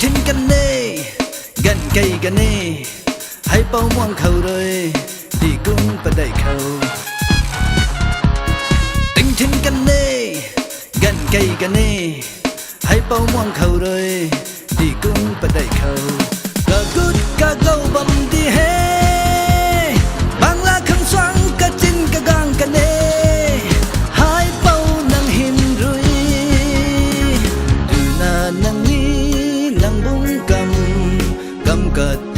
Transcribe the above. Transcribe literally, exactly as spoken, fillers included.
Thin kan e, ganv kei kan e, Haipou Muang khou rui, Tikum padeih khou. Ting thin kan e, ganv kei kan e, Haipou Muang khou rui, Tikum padeih khou. Kagut kagou bam di he, Bangla khang suang kachin kagang kan e, Haipou nang hyn rui. Twna nang ni, nang bung kam, kam kat